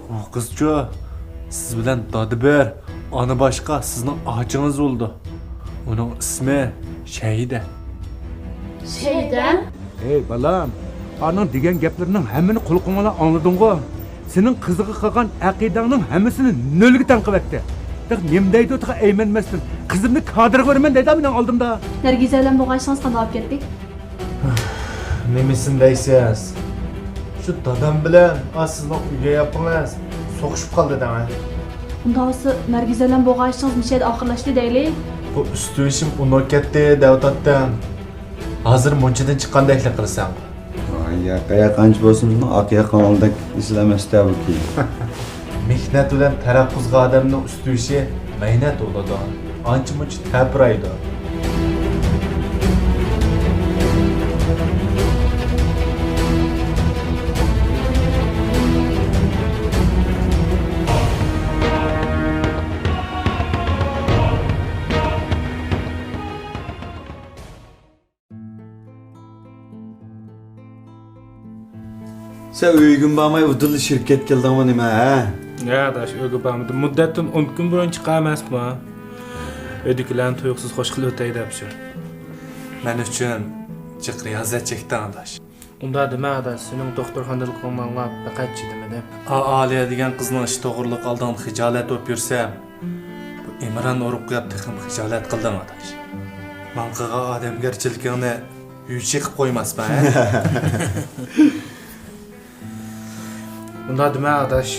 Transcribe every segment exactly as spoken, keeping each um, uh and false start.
ئۇ قىزچۇ، سىز بىلەن دادا بىر، ئانا باشقا سىزنىڭ ئاچىڭىز بولىدۇ. ئۇنىڭ ئىسمى شەيدە. شەيدە؟ ھەي بالام، ئانىڭ دېگەن گەپلىرىنىڭ ھەممىنى قۇلىقىڭ بىلەن ئاڭلىدىڭغۇ؟ سېنىڭ قىزىغا قىلغان ئەقىدەڭنىڭ ھەممىسىنى نۆلگە تەڭ قىلىۋەتتى. تېخى نېمە دەيدۇ تېخى ئەيمەنمەستىن. قىزىمنى كادىرغا بېرىمەن دەيدۇ مېنىڭ ئالدىمدا. نەرگىزە بىلەن بولغان ئىشىڭىز قانداق بولۇپ كەتتى؟ نېمىسىنى دەيسىز؟ شۇ دادام بىلەن، ئا، سىزنىڭ ئۆيگە ياپىڭىز سوقۇشۇپ قالدى دەڭە. ئۇنداق بولسا نەرگىزە بىلەن بولغان ئىشىڭىز مۇشۇ يەردە ئاخىرلاشتى دەيلى. بۇ ئۈستى بېشىم ئۇنىۋېرسىتېتتا دەۋاتاتتىم. ھازىر مۇنچىدىن چىققاندەكلا قىلىسەن. ۋاي ياقا ياقا ئانچە بولسىمۇ ئاق ياقا ئالدەك ئېسىل ئەمەستە بۇ كىيىم. مېھنەت بىلەن تەرەققىي قىلغان ئادەمنىڭ ئۈستى بېشى مەينەت بولىدۇ. ئانچە مۇنچە تەپىرايدۇ. سەن ئۆيگىمۇ بارماي ئۇدۇللا شىركەتكە كەلدىڭمۇ نېمە، ھە؟ يا ئاداش، ئۆيگە بارمىدىم. مۇددەتتىن ئون كۈن بۇرۇن چىققان ئەمەسمۇ؟ ئۆيدىكىلەرنى تۇيۇقسىز خوش قىلىۋېتەي دەپ شۇ. مەن ئۈچۈن جىق رىيازەت چەكتىڭ ئاداش. ئۇنداق دېمە ئاداش، سېنىڭ دوختۇرخانىدىلىقىڭنى ئاڭلاپ بەك ئەچچىدىم. ئا، ئالىيە دېگەن قىزنىڭ ئىشى توغرىلىق ئالدىڭدا خىجالەت بولۇپ يۈرسەم، بۇ ئىمران ئۇرۇپ قويۇپ تېخىمۇ خىجالەت قىلدىڭ ئاداش. ماڭا قىلغان ئادەمگەرچىلىكىڭنى ھۈيچە قىلىپ قويماسمەن، ھە؟ ئۇنداق دېمە ئاداش.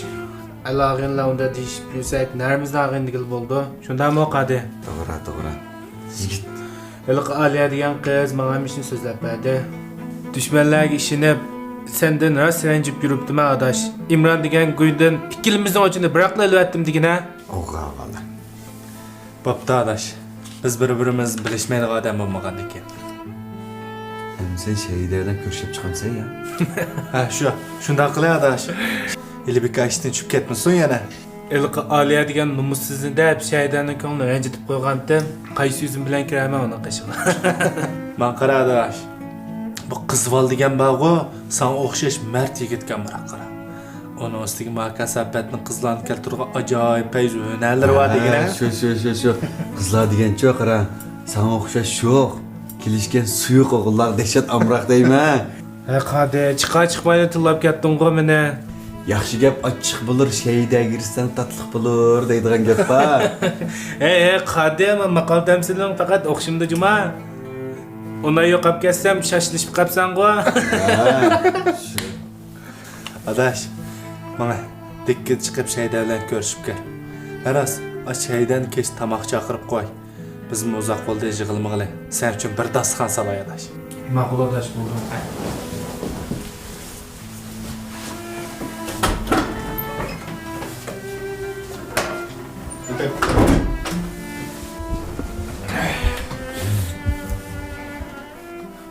ئەل ئاغىنىلەر ئۇنداق دېيىشىپ يۈرسەك، نەرىمىزنى ئاغىنە دېگىلى بولىدۇ. شۇنداقمۇ قادى؟ توغرا، توغرا. يىگىت. ھېلىقى ئالىيە دېگەن قىز ماڭا ھەممە ئىشنى سۆزلەپ بەردى. دۈشمەنلەرگە ئىشىنىپ، سەندىن راست رەنجىپ يۈرۈپتىمەن ئاداش. ئىمران دېگەن گۇيدىن ئىككىلىمىزنىڭ ئۆچىنى بىراقلا ئېلىۋەتتىم دېگىنە. ئوغا بالا. بوپتۇ ئاداش، بىز بىر-بىرىمىز بىلىشمەيدىغان ئادەم بولمىغاندىكىن. ئەمدى سەن شەيدە بىلەن كۆرۈشۈپ چىقامسەن يا؟ ھە، شۇ، شۇنداق قىلە ئاداش. ھېلى بىكار ئىشتىن چۈشۈپ كەتمىسۇن يەنە. ھېلىقى ئالىيە دېگەن نومۇسسىزنى دەپ شەيدەنىڭ كۆڭلىنى رەنجىتىپ قويغانتىم. قايسى يۈزۈم بىلەن كىرەرمەن ئۇنىڭ قېشىغا؟ ماڭا قارا ئاداش، بۇ قىز بالا دېگەن بارغۇ، ساڭا ئوخشاش مەرد يىگىتكەن بىراق قارا. ئۇنىڭ ئۈستىگە ماكان ساپەتنىڭ قىزلارنى كەلتۈرىدىغان ئاجايىپ پەيزى ھۈنەرلىرى بار دېگىنە. ھە، شۇ، شۇ، شۇ، شۇ. قىزلار دېگەنچۇ قارا، ساڭا ئوخشاش شوخ، كېلىشكەن سۇيۇق ئوغۇللارغا دەھشەت ئامراق دەيمەن. ھە، قادى، چىقار چىقمايلا تىللاپ كەتتىڭغۇ مېنى. ياخشى گەپ ئاچچىق بولۇر، شەيدە كىرسەڭ تاتلىق بولۇر دەيدىغان گەپ بار. ھەي، ھەي، قادى، ماقال تەمسىلىڭ پەقەت ئوخشىمىدى جۇما. ئۇنى يوقاپ كەتسەم، شاشلىشىپ قاپسەنغۇ. ھە، شۇ. ئاداش، ماڭا دىككىدە چىقىپ شەيدە بىلەن كۆرۈشۈپ كەل. ھە راست، ئاشۇ شەيدەنى كەچتە تاماق چاقىرىپ قوي. بىزمۇ ئۇزاق بولدى يىغىلمىغىلى. سەن ئۈچۈن بىر داستىخان سالاي ئاداش. ماقۇل ئاداش، بولدى.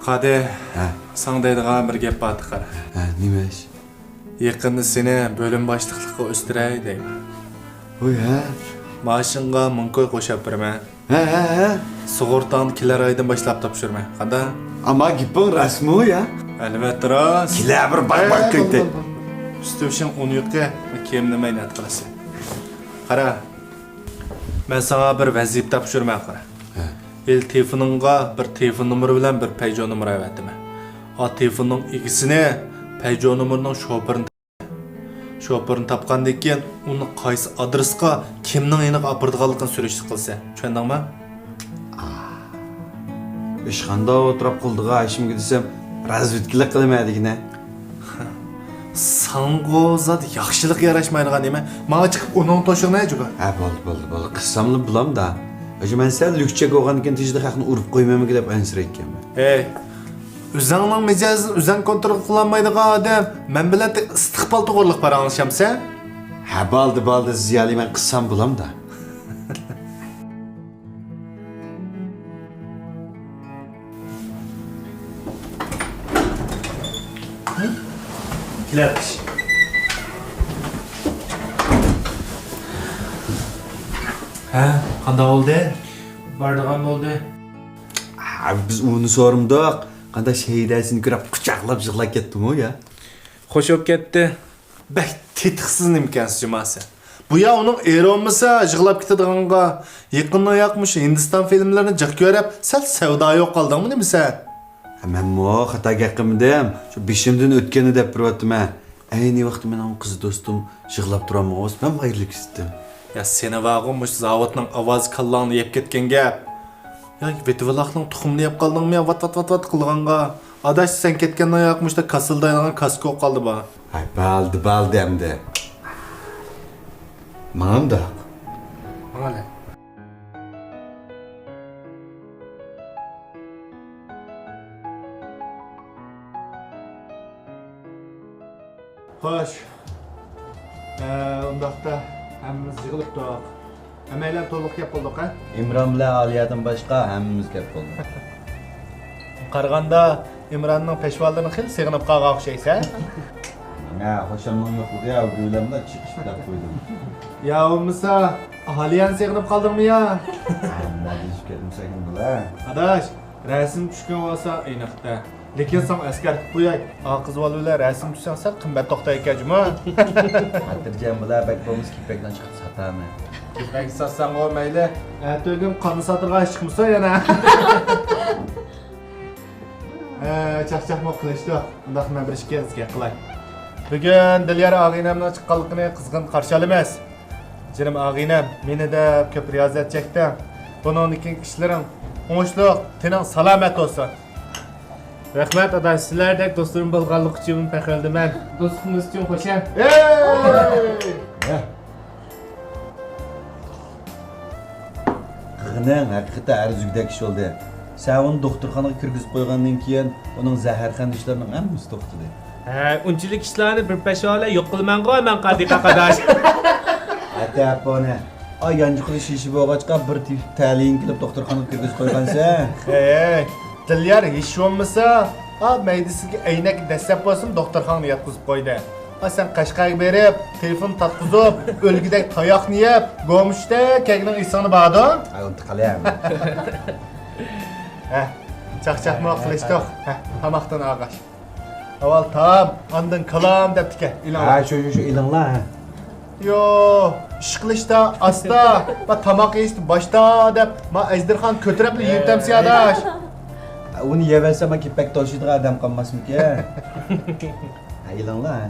قادى، ھە. ساڭا دەيدىغان بىر گەپ بار تېخى. ھە، نېمە ئىش؟ يېقىندا سېنى بۆلۈم باشلىقلىقىغا ئۆستۈرەي دەيمەن. ۋوي، ھە. مائاشىڭغا مىڭ كوي قوشاپ بېرىمەن. ھە، ھە، ھە. سۇغۇرتاڭنى كېلەر ئايدىن باشلاپ تاپشۇرىمەن. قانداق؟ ئەمما گېپىڭ راستمۇ يا؟ ئەلۋەتتە راست. كېلە بىر باق، باق، ھە، كۆيتەي. بول، بول، بول. ئۈستى بېشىڭ ئۇن يۇقى، كىيىمنى مەينەت قىلىسەن. قارا، مەن ساڭا بىر ۋەزىپە تاپشۇرىمەن، قارا. ھە. ھېلى تېلېفونۇڭغا بىر تېلېفون نومۇرى بىلەن بىر پەيجو نومۇرى ئەۋەتىمەن. ئا تېلېفوننىڭ ئىگىسىنى، پەيجو نومۇرىنىڭ شوپۇرىنى، شوپۇرىنى تاپقاندىن كېيىن، ئۇنى قايسى ئادرېسقا، كىمنىڭ يېنىغا ئاپىرىدىغانلىقىنى سۈرۈشتە قىلىسەن. چۈشەندىڭمۇ؟ ئىش قانداق ئولتۇرۇپ قىلدىغۇ ھاشىمگە دېسەم، رازۋېدكىلىق قىلىمەن دېگىنە. ساڭغۇ زادى ياخشىلىق ياراشمايدىغان نېمە؟ ماڭا چىقىپ ئۇنىڭ توشۇغىنى جۇگا. ھە، بولدى، بولدى، بولدى. قىلساملا بولامدا. ئاشۇ مەن سەل لۈكچەك بولغاندىكىن تېژدا خەقنى ئۇرۇپ قويمايمىكىن دەپ ئەنسىرەيتكەنمەن. ھەي، ئۆزۈڭنىڭ مىجەزىنى ئۆزۈڭ كونترول قىلالمايدىغان ئادەم مەن بىلەن تېخى ئىستىقبال توغرىلىق پاراڭلىشامسەن؟ ھە، بولدى، بولدى، زىيالىي، مەن قىلسام بولامدا. كېلەتتى. ھە، قانداق بولدى؟ بارىدىغان بولدى. ھە، بىز ئۇنى سورىمىدۇق. قانداق شەيدە سېنى كۆرۈپ قۇچاقلاپ يىغلاپ كەتتىمۇ يا؟ خوش بولۇپ كەتتى. بەك تېتىقسىز نېمىكەنسەن جۇما سەن. بۇ يا ئۇنىڭ ئېرى بولمىسا يىغلاپ كېتىدىغانغا، يېقىندا ياق مۇشۇ ھىندىستان فىلىملىرىنى جىق كۆرۈپ، سەل سەۋدا يوق قالدىڭمۇ نېمە سەن؟ ھە، مەنمۇ خاتا گەپ قىلمىدىم. شۇ بېشىمدىن ئۆتكەننى دەپ بېرىۋاتىمەن. ئەينى ۋاقىتتا مېنىڭ قىز دوستۇم يىغلاپ تۇرالمىغان بولسا، مەنمۇ ئايرىلىپ كېتەتتىم. يا سېنى بارغۇ مۇشۇ زاۋۇتنىڭ ئاۋازى كاللاڭنى يەپ كەتكەن گەپ. يا ۋېتىۋالاقنىڭ تۇخۇمىنى يەپ قالدىڭمۇ يا ۋات ۋات ۋات ۋات قىلغانغا؟ ئاداش، سەن كەتكەندىن ياق مۇشۇ كاسىلدايدىغان كاسكا بولۇپ قالدى بۇ. ھەي، بولدى، بولدى ئەمدى. ماڭامدۇق؟ ماڭالى. خوش. ئە، ئۇنداقتا ھەممىمىز يىغىلىپتۇق. ھەممەيلەن تولۇق كەپ بولدۇق، ھە؟ ئىمران بىلەن ئالىيەدىن باشقا ھەممىمىز كەپ بولدۇق. قارىغاندا ئىمراننىڭ پەشۋالىرىنى خېلى سېغىنىپ قالغان ئوخشايسەن. ھە، خوشامنىڭ يوقلۇقى يا گۈلەملا چىقىشىپ دەپ قويدۇم. يا بولمىسا ئالىيەنى سېغىنىپ قالدىڭمۇ يا؟ ھە، نەدىشىپ كەتمىسەكمۇ بۇلار. ئاداش، رەسىم چۈشكەن بولسا ئېنىقتا. لېكىن ساڭا ئەسكەرتىپ قوياي، ئا قىز بالا بىلەن رەسىم چۈشسەڭ سەل قىممەت توختايدىكەن جۇمۇ. خاتىرجەم بولا، بەك بولمىسا كېپەكنى چىقىرىپ ساتامەن. كېپەك ساتساڭغۇ مەيلى. ئەتىگۈن قاننى ساتىدىغان ئىش چىقمىسۇن يەنە. ھە، چاقچاقمۇ قىلىشتۇق. ئۇنداق مەن بىر ئىككى ئېغىز گەپ قىلاي. بۈگۈن دىليار ئاغىنەمنىڭ چىققانلىقىنى قىزغىن قارشى ئالىمىز. جېنىم ئاغىنەم، مېنى دەپ كۆپ رىيازەت چەكتىڭ. بۇنىڭدىن كېيىنكى ئىشلىرىڭ ئوڭۇشلۇق، تېنىڭ سالامەت بولسۇن. رەھمەت ئاداش، سىلەردەك دوستلىرىم بولغانلىقى ئۈچۈن پەخىرلىنىمەن. دوستلۇقىمىز ئۈچۈن خوشەم. ھەي! قىزنىڭ ھەقىقەتەن ئەرزىگۈدەك ئىش بولدى. سەن ئۇنى دوختۇرخانىغا كىرگۈزۈپ قويغاندىن كېيىن، ئۇنىڭ زەھەرخەندە ئىشلىرىنىڭ ھەممىسى توختىدى. ھە، ئۇنچىلىك ئىشلارنى بىر پەشۋالە يوق قىلىمەنغۇ مەن قادى قاقاداش. ئەتە ئاپونى. ئا يانچۇقىدا شىشە بولغاچقا بىر تېپىپ تەلىيىنى كېلىپ دوختۇرخانىغا كىرگۈزۈپ قويغانسەن. ھەي، دىليار ھېچ بولمىسا، ئا مەيدىسىگە ئەينەك دەسسەپ بولسىمۇ دوختۇرخانىغا ياتقۇزۇپ قويدى. ئا سەن قەشقەرگە بېرىپ، تېلېفون تارتقۇزۇپ، ئۆلگۈدەك تاياقنى يەپ، گومۇشتەك كەلگىنىڭ ئېسىڭدە باردۇ؟ ئاي ئۇنتۇپ قالىمەن. ھە، چاقچاقمۇ قىلىشتۇق. ھە، تاماقتىن ئالغاچ. ئاۋۋال تائام، ئاندىن كالام دەپتىكەن، ئېلىڭلار. ھە، شۇ، شۇ، شۇ، ئېلىڭلار، ھە. يو، ئىش قىلىشتا ئاستا، ما تاماق يېيىشتە باشتا دەپ، ما ئەجدىرخان كۆتۈرەپلا يېيىۋېتەمسەن، ئاداش. ئۇنى يەۋەرسەم، ما كېپەك توشۇيدىغان ئادەم قالماسمىكىن؟ ھە، ئېلىڭلار، ھە.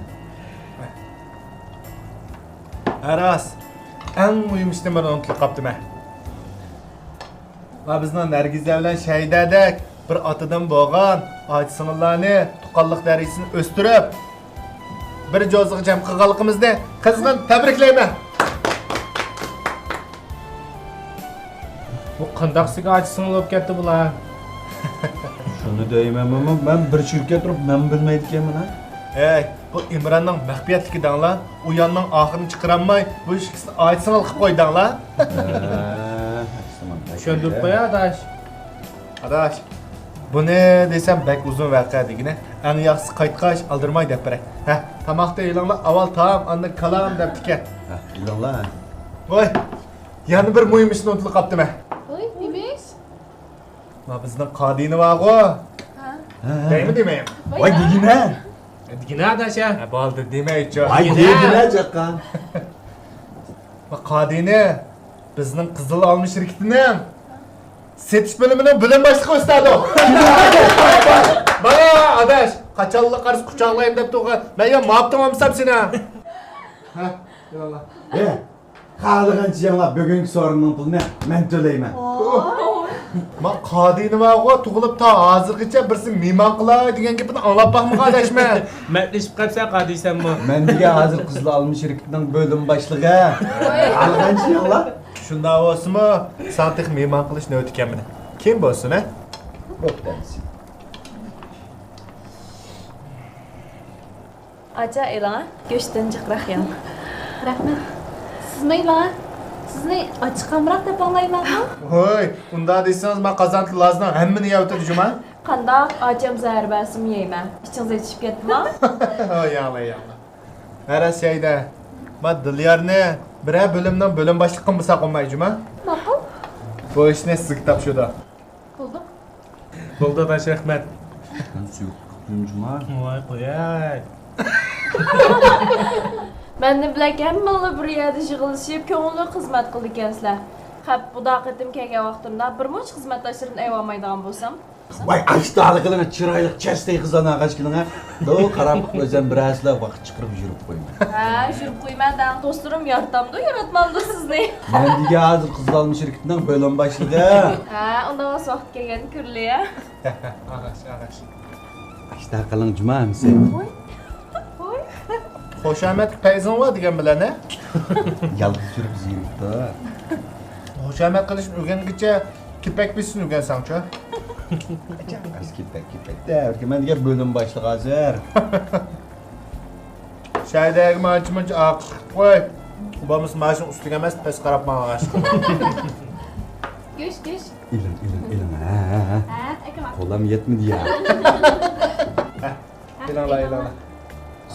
ھە، راست. ئەڭ مۇھىم ئىشنى مەن ئۇنتۇپ قاپتىمەن. ۋە بىزنىڭ نەرگىزە بىلەن شەيدەدەك بىر ئاتىدىن بولغان ئاچا سىڭىللارنى تۇغقانلىق دەرىجىسىنى ئۆستۈرۈپ، بىر جوزىغا جەم قىلغانلىقىمىزنى قىزغىن تەبرىكلەيمەن. بۇ قانداقسىگە ئاچا سىڭىل بولۇپ كەتتى بۇلار؟ شۇنى دەيمەن، مەن، مەن بىر شىركەت تۇرۇپ مەن بىلمەيدىكەنمەن ھە. ھەي، بۇ ئىمراننىڭ مەخپىيەتلىكى دەڭلار، ئۇياننىڭ ئاخىرىنى چىقىرالماي، بۇ ئىككىسىنى ئاچا سىڭىل قىلىپ قويدۇڭلار. ھە، چۈشەندۈرۈپ قوي، ئاداش. ئاداش، بۇنى دېسەم بەك ئۇزۇن ۋەقە دېگىنە، ئەڭ ياخشىسى قايتقاچ ئالدىرىماي دەپ بېرەي. ھە، تاماقتا ئېلىڭلار، ئاۋۋال تائام، ئاندىن كالام دەپتىكەن. ھە، ئېلىڭلار. ۋاي، يەنە بىر مۇھىم ئىشنى ئۇنتۇلۇپ قاپتىمەن. ۋاي، نېمە ئىش؟ ما بىزنىڭ قادىنە بارغۇ. ھە. دەيمۇ دېمەيمۇ؟ ۋاي، دېگىنە. دېگىنە ئاداش ھە. ھە، بولدى، دېمەيچۇ. ۋاي، دېگىنە. دېگىنە چاققان. ما قادىنە بىزنىڭ قىزىل ئالما شىركىتىنىڭ سېتىش بۆلۈمىنىڭ بۆلۈم باشلىقى ئۆستەدۇ. مانا ئاداش، قاچانلا قارىسا قۇچاقلايمەن دەپ تۇرغان. مەن يا ماپتىن ئالمىسام سېنى. ھە، ياللا. ھە. خالىغانچە يەڭلار، بۈگۈنكى سورۇننىڭ پۇلىنى مەن تۆلەيمەن. ما قادىنە بارغۇ، تۇغۇلۇپ تا ھازىرغىچە بىرسى مېھمان قىلاي دېگەن گېپىنى ئاڭلاپ باقمىغان ئاداش مەن. مەردلىشىپ قاپسەن قادىنە سەنمۇ. مەن دېگەن ھازىر قىزىل ئالما شىركىتىنىڭ بۆلۈم باشلىقى. خالىغانچە يەڭلار. شۇنداق بولسىمۇ، ساڭا تېخى مېھمان قىلىش نۆۋىتى كەلمىدى. كېيىن بولسۇن ھە. بوپتۇ ئەمىسە. ئاچا، ئېلىڭا، گۆشتىن جىقراق يەڭ. رەھمەت. سىزمۇ ئېلىڭا. سىزنى ئاچچىقامراق دەپ ئاڭلايمەنغۇ؟ ھوي، ئۇنداق دېسىڭىز، مەن قازانتى لازنىڭ ھەممىنى يەۋېتىدۇ جۇما. قانداق، ئاچام زەھەر بەرسىمۇ يەيمەن. ئىچىڭىز ئېچىشىپ كەتتىمۇ؟ ھوي، ياڭلا، ياڭلا. ھە راست شەيدە. ما دىليارنى بىرەر بۆلۈمنىڭ بۆلۈم باشلىقى قىلمىساق بولماي جۇما. ماقۇل. بۇ ئىشنى سىزگە تاپشۇردۇق. بولدى. بولدى ئاداش، رەھمەت. سۈيۈك قىپتىم جۇما. ۋاي قوياي. مەندىن بىلەن ھەممىڭلار بىر يەردە يىغىلىشىپ، كۆڭۈللۈك خىزمەت قىلىدىكەنسىلەر. خەپ، بۇدا قېتىم كەلگەن ۋاقتىمدا بىر مۇنچە خىزمەتداشلىرىمنى ئەۋالمايدىغان بولسام. ۋاي، ئاشتالىقىلىڭ چىرايلىق چەستەي قىزلارنى ئاغاچكىلىڭە. دو قاراپ ئۆزەم بىرەرسىلەر ۋاقىت چىقىرىپ يۈرۈپ قويماڭ. ھە، يۈرۈپ قويماڭ دەڭ، دوستلىرىم يارىتامدۇ، ياراتمامدۇ سىزنى؟ مەن دېگەن ھازىر قىزلارمۇ شىركىتىنىڭ بۆلۈم باشلىقى. ھە، ئۇنداق بولسا ۋاقىت كەلگەندە كۆرۈلە. ئاشتا قىلىڭ جۇما ئەمسە. ھوي. ھوي. خۇشامەت پەيزىڭ بار دېگەن بىلەن ھە؟ يالغۇز يۈرۈپ زېرىكتۇ. خۇشامەت قىلىشنى ئۆگەنگىچە كېپەك بېسىشنى ئۆگەنسەڭچۇ؟ ئەز كېپەك، كېپەك دە، مەن دېگەن بۆلۈم باشلىقى ھازىر. شەيدەگە مانچە مۇنچە ئاقىش قىلىپ قوي. بولمىسا ماشىنا ئۈستىگە ئەمەس، پەس قاراپ ماڭغاچ. گۆش، گۆش. ئېلىڭ، ئېلىڭ، ئېلىڭ. ھە، ھە، ھە. ھە، ئەكەم. قولام يەتمىدى يا. ھە، ئېلىڭلار، ئېلىڭلار.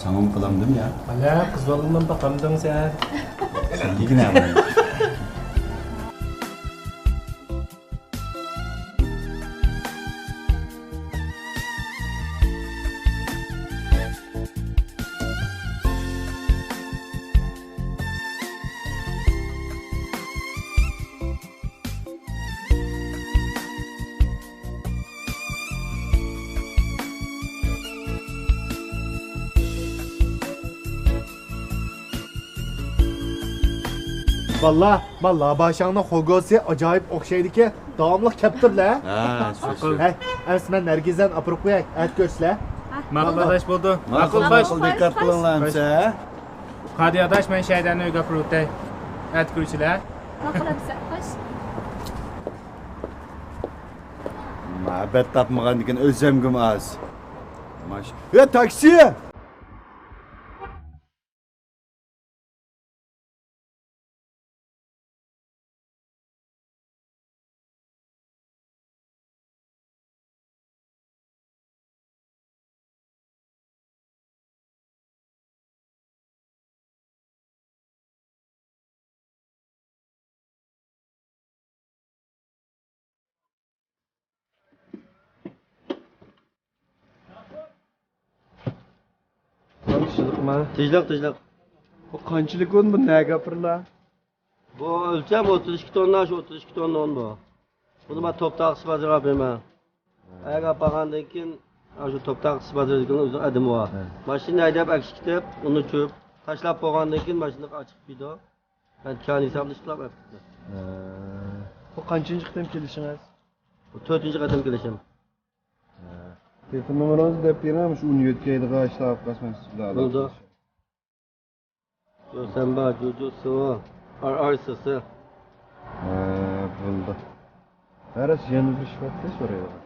ساڭىمۇ قىلامدىم يا؟ ئەلە، قىز بالىنىڭ باقامدىڭ سەن؟ سەن يېگىنە. باللا، ما لاباشاڭنىڭ خوگوسى ئاجايىپ ئوخشايدىكى، داۋاملىق كەپتۇرلە. ھە، سۈرسۈر. ھەي، ئەمىسە مەن نەرگىزەنى ئاپىرىپ قوياي، ئەتە كۆرۈشلە. ماقۇل ئاداش بولدى. ماقۇل، ماقۇل، دىققەت قىلىڭلار ئەمىسە. قادى ئاداش، مەن شەيداننى ئۆيگە ئاپىرىۋېتەي. ئەتە كۆرۈشىلە. ماقۇل ئەمىسە، خوش. مۇھەببەت تاپمىغاندىكىن ئۆزەمگىمۇ ئاز. ماش-، يا تاكسى! تىنچلىقما؟ تىنچلىق، تىنچلىق. بۇ قانچىلىك ئۇن، بۇ نەگە ئاپىرىلا؟ بۇ ئۆلچەم ئوتتۇز ئىككى توننا، شۇ ئوتتۇز ئىككى توننا ئۇن بۇ. بۇنى مەن توپ تاغىسى بازىرىغا ئاپىرىمەن. ئەگەر ئاپارغاندىن كېيىن، ئاشۇ توپ تاغىسى بازىرىدىكى ئۆزىنىڭ ئادىمى بار. ھە. ماشىنا ھەيدەپ ئەكىشىپ كېتىپ، ئۇنى چۈشۈرۈپ تاشلاپ بولغاندىن كېيىن ماشىنىغا ئاچىقىپ كېتىدۇ. مەن كان ھېسابلىشىپ قىلىپ ئەپ كېتىپتۇ. ھە. بۇ قانچىنچى قېتىم كېلىشىڭىز؟ بۇ تۆتىنچى قېتىم كېلىشىم. ھە. تېلېفون نومۇرىڭىزنى دەپ بېرىڭ، مۇشۇ ئۇن يۆتكەيدىغان ئاشتا ئاپقاس مەن سىز بىلەن بولىدۇ. ئالاقىلىشىڭ. يوسەنبا، جۇجۇ، سىۋا، ئار ئار سىسى. ھە، بولدى. ھە، راست، يەنە بىر سۈپەتتە سورايدىغان.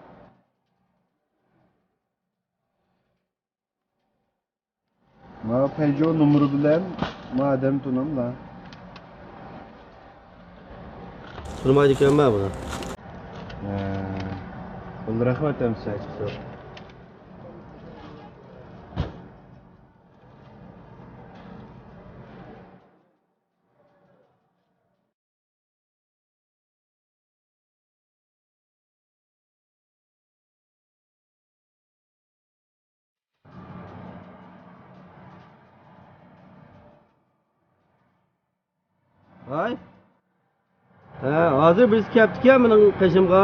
ما پەيجو نومۇرى بىلەن ما ئادەم تونۇملا. تونۇمايدىكەنمەن بۇنى. ھە. بولدى، رەھمەت ئەمىسە. ھاي. ھە، ھازىر بىرسى كەپتىكەن مېنىڭ قېشىمغا.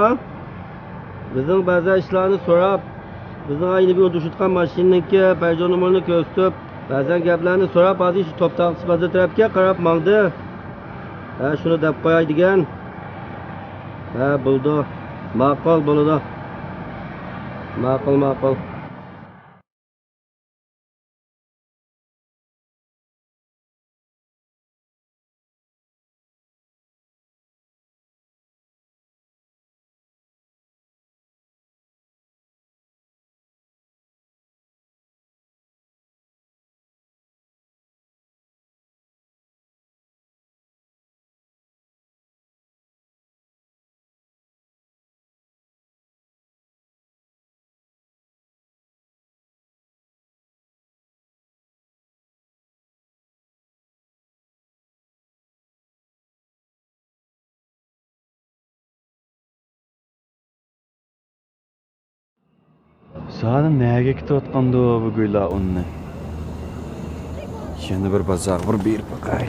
بىزنىڭ بەزى ئىشلارنى سوراپ، بىزنىڭ ئەينى بىر ئۇدۇشۇۋاتقان ماشىنىنىڭكى پەيجو نومۇرىنى كۆرسىتىپ، بەزەن گەپلەرنى سوراپ، ھازىر شۇ توپ تاغىسى بازىرى تەرەپكە قاراپ ماڭدى. ھە، شۇنى دەپ قوياي دېگەن. ھە، بولىدۇ. ماقۇل، بولىدۇ. ماقۇل، ماقۇل. سالىم نەگە كېتىۋاتقاندۇ بۇ گويلا ئۇننى؟ يەنە بىر بازارغا بىر بېرىپ باقاي.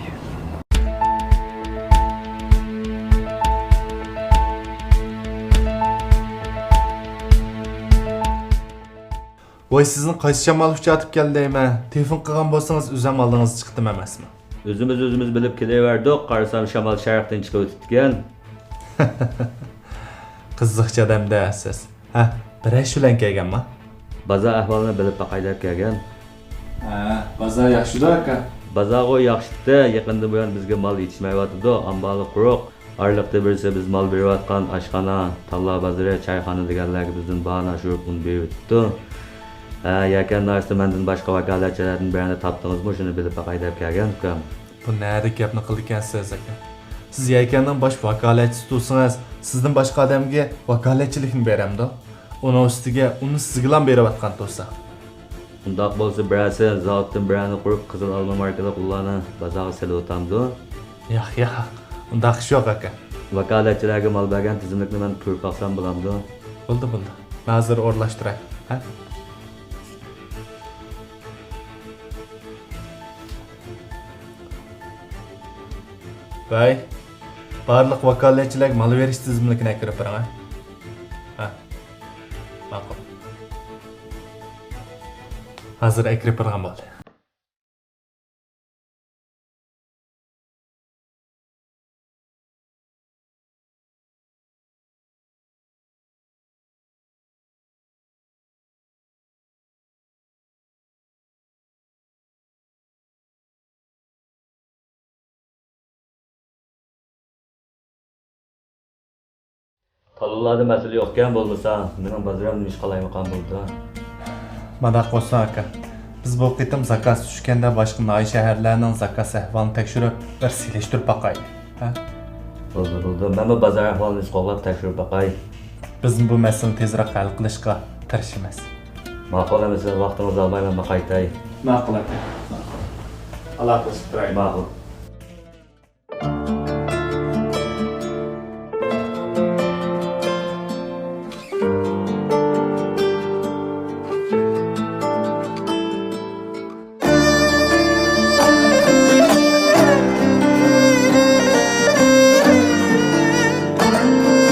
ۋاي، سىزنى قايسى شامال ئۇچاتىپ كەلدى دەيمەن؟ تېلېفون قىلغان بولسىڭىز، ئۆزۈم ئالدىڭىزغا چىقتىم ئەمەسمۇ؟ ئۆزىمىز ئۆزىمىز بىلىپ كېلىۋەردۇق، قارىسام شامال شەرقتىن چىقىۋېتىپتىكەن. قىزىقچى ئادەمدە سىز. ھە، بىر ئىش بىلەن كەلگەنما؟ بازار ئەھۋالىنى بىلىپ باقاي دەپ كەلگەن. ھە، بازار ياخشىدۇ ئاكا؟ بازارغۇ ياخشىتتى، يېقىندىن بۇيان بىزگە مال يېتىشمەيۋاتىدۇ، ئامبارلىق قۇرۇق. ئارىلىقتا بىرسى بىز مال بېرىۋاتقان ئاشخانا، تاللا بازىرى، چايخانا دېگەنلەرگە بىزدىن باھانى ئاشۇرۇپ ئۇن بېرىۋېتىپتۇ. ھە، يەكەن ناھىيەسىدە مەندىن باشقا ۋاكالەتچىلەردىن بىرەرنى تاپتىڭىزمۇ؟ شۇنى بىلىپ باقاي دەپ كەلگەن ئۇكام. بۇ نەدىكى گەپنى قىلىدىكەنسىز ئاكا؟ سىز يەكەننىڭ باش ۋاكالەتچىسى تۇرسىڭىز، سىزدىن باشقا ئادەمگە ۋاكالەتچىلىكنى بېرەمدۇ؟ ئۇنىڭ ئۈستىگە ئۇنى سىزگىلا بېرىۋاتقان تۇرسا. ئۇنداق بولسا بىرەرسى زاۋۇتتىن بىرەرنى قۇرۇپ، قىزىل ئالما ماركىلىق ئۇلارنى بازارغا سېلىۋاتامدۇ؟ ياق، ياق، ئۇنداق ئىش يوق ئاكا. ۋاكالەتچىلەرگە مال بەرگەن تىزىملىكنى مەن كۆرۈپ باقسام بولامدۇ؟ بولدى، بولدى. مەن ھازىر ئورۇنلاشتۇراي. ھە؟ ۋەي، بارلىق ۋاكالەتچىلەرگە مال بېرىش تىزىملىكىنى ئەكىرىپ بېرىڭ، ھە؟ ھە، ماقۇل. ھازىر ئەكىرىپ بېرىدىغان بولدى. تاللىلاردا مەسىلە يوقكەن بولمىسا، مېنىڭ بازىرىم نېمىشقا قالايمىقان بولىدۇ؟ مانداق بولسۇن ئاكا، بىز بۇ قېتىم زاكاز چۈشكەندە باشقا ناھىيە شەھەرلەرنىڭ زاكاز ئەھۋالىنى تەكشۈرۈپ، بىر سېلىشتۇرۇپ باقايلى، ھە؟ بولدى، بولدى. مەنمۇ بازار ئەھۋالىنى ئىز قوغلاپ تەكشۈرۈپ باقاي. بىزمۇ بۇ مەسىلىنى تېزرەك ھەل قىلىشقا تىرىشىمىز. ماقۇل، ئەمىسە ۋاقتىڭىزنى ئالماي مەنمۇ قايتاي. ماقۇل ئاكا، ماقۇل. ئالاقىلىشىپ تۇرايلى. ماقۇل.